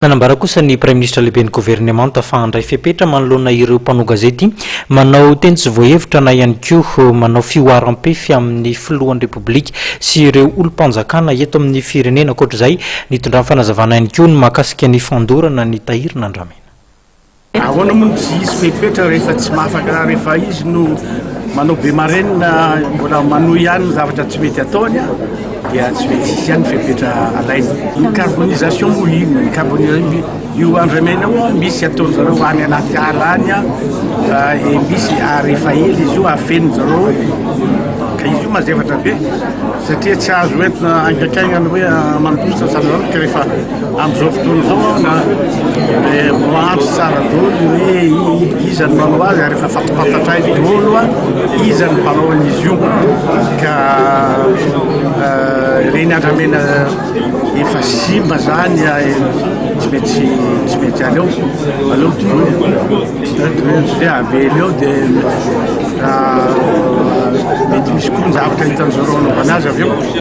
Nanambara kosa ny Praiminisitra lehiben'ny governemanta fa handray fepetra manoloana ireo mpanao gazety manao teny tsy voahevitra na ihany koa manao fihoaram-pefy amin'ny filohan'ny Repoblika sy ireo olom-panjakana eto amin'ny firenena. Ankoatra izay, nitondrany fanazavana ihany koa ny mahakasika ny fandorana ny tahirin'andramena. Ahoana moa no tsy hisy fepetra rehefa tsy mahafaka rehefa izy no manao be marenina mbola manohy ihany ny zavatra tsy mety ataony dia tsy mety hisy ihany fepetra alaina. Ny carbonisation moa inona? Ny carbonisation io andramena io misy ataon zareo any anaty ala any e misy ary efa ela izy io afenin zareo ka izy io mazefatra be satria tsy azo entina haingankaingana hoe mandositra sahala ka rehefa Amin'izao fotoana izao na dia voaantso tsara daholo ny hoe iza no manao azy ary efa fantampantatra daholo iza no mpanao an'izy io ka ireny andramena efa simba zany tsy mety tsy mety aleo aleo doroina tsy hoe avela eo dia mety misy koa ny zavatra hitan'izareo anaovana azy avy eo.